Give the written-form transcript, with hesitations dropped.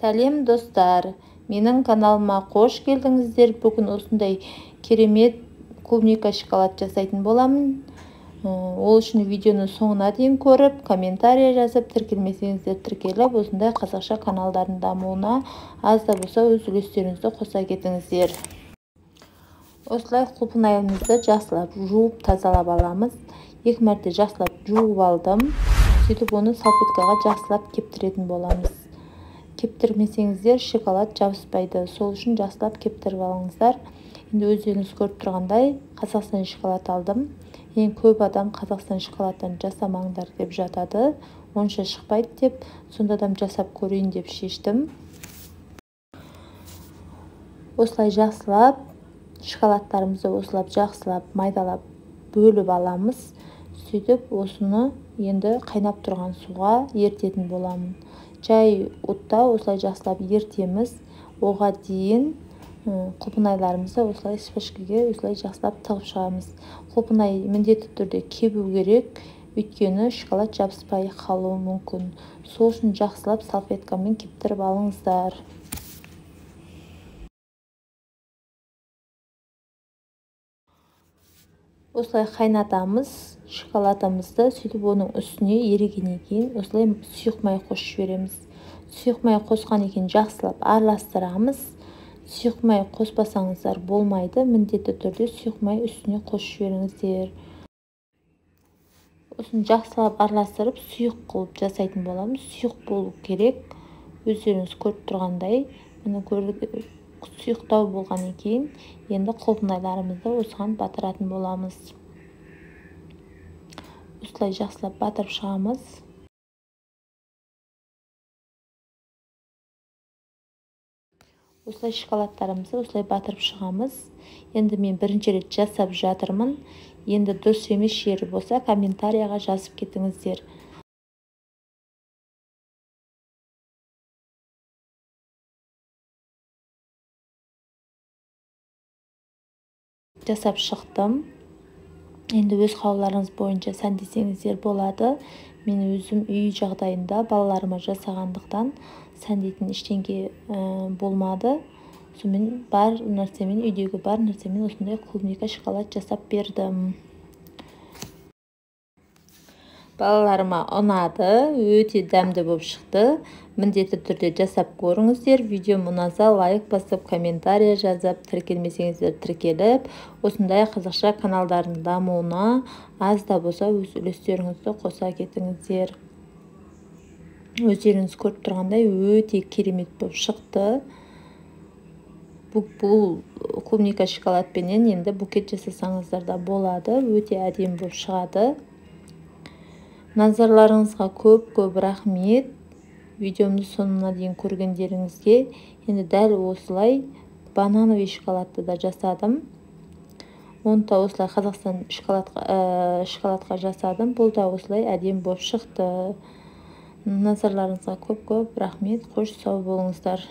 Сәлем достар, менің каналыма қош келдіңіздер. Бүгін осындай керемет клубника шоколад жасайтын боламын. Ол үшін видеоны соңына дейін көріп, комментарий жазып, тіркелмесеңіздер тіркеліп, осындай қазақша каналдардың дамуына аз да болса өз үлестеріңізді қоса кетіңіздер. Осылай құлпынайымызды жақсылап жуып тазалап аламыз. 2 мәрте жақсылап жуып алдым. Сөйтіп оны салфеткаға жақсылап кептіретін боламыз. Кептірмесеңіздер шоколад жабыспайды. Сол үшін жақсылап кептіріп алыңыздар. Енді өздеріңіз көріп тұрғандай Қазақстан шоколад алдым. Ең көп адам Қазақстан шоколадтан жасамаңдар деп жатады. Онша шықпайды деп, сонда адам жасап көрейін деп шештім. Осылай жақсылап шоколадтарымызды осылап жақсылап майдалап бөліп аламыз. Сөйтіп осыны енді қайнап тұрған суға ертетін боламын. Жай отта осылай жақсылап ертеміз. Оға дейін құлпынайларымызды осылай шпажкаге осылай жақсылап тығып шығамыз. Құлпынай міндетті түрде кебу керек, өйткені шоколад жабыспай қалуы мүмкін. Сол үшін жақсылап салфеткамен кептіріп алыңыздар. Осылай қайнатамыз шоколадымызды, сөйтіп оның үстіне ерігеннен кейін осылай сұйық май қосып жібереміз. Сұйық май қосқан екен жақсылап араластырамыз. Сұйық май қоспасаңыздар болмайды, міндетті түрде сұйық май үстіне қосып жіберіңіздер. Осыны жақсылап араластырып сұйық қылып жасайтын боламыз. Сұйық болу керек, өздеріңіз көріп тұрғандай. Міне сұйықтау болғаннан кейін енді құлпынайларымызды осыған батыратын боламыз. Осылай жақсылап батырып шығамыз. Осылай шоколадтарымызды осылай батырып шығамыз. Енді мен бірінші рет жасап жатырмын. Енді дұрыс емес жері болса комментарияға жазып кетіңіздер. Жасап шықтым. Енді өз қалауларыңыз бойынша сәндесеңіздер болады. Мен өзім үй жағдайында балаларыма жасағандықтан сәндейтін ештеңе болмады. Сонымен бар нәрсемен, үйдегі бар нәрсемен осындай клубника шоколад жасап бердім. Балаларыма ұнады, өте дәмді болып шықты. Міндетті түрде жасап көріңіздер. Видеом ұнаса лайк басып, комментарий жазып, тіркелмесеңіздер тіркеліп, осындай қазақша каналдардың дамуына аз да болса өз үлестеріңізді қоса кетіңіздер. Өздеріңіз көріп тұрғандай өте керемет болып шықты. Бұл клубника шоколадпенен енді букет жасасаңыздар да болады, өте әдемі болып шығады. Назарларыңызға көп-көп рахмет. Видеомды соңына дейін көргендеріңізге. Енді дәл осылай банановый шоколадты да жасадым. Оны да осылай Қазақстан шоколадқа жасадым. Бұл да осылай әдемі болып шықты. Назарларыңызға көп-көп рахмет. Қош сау болыңыздар.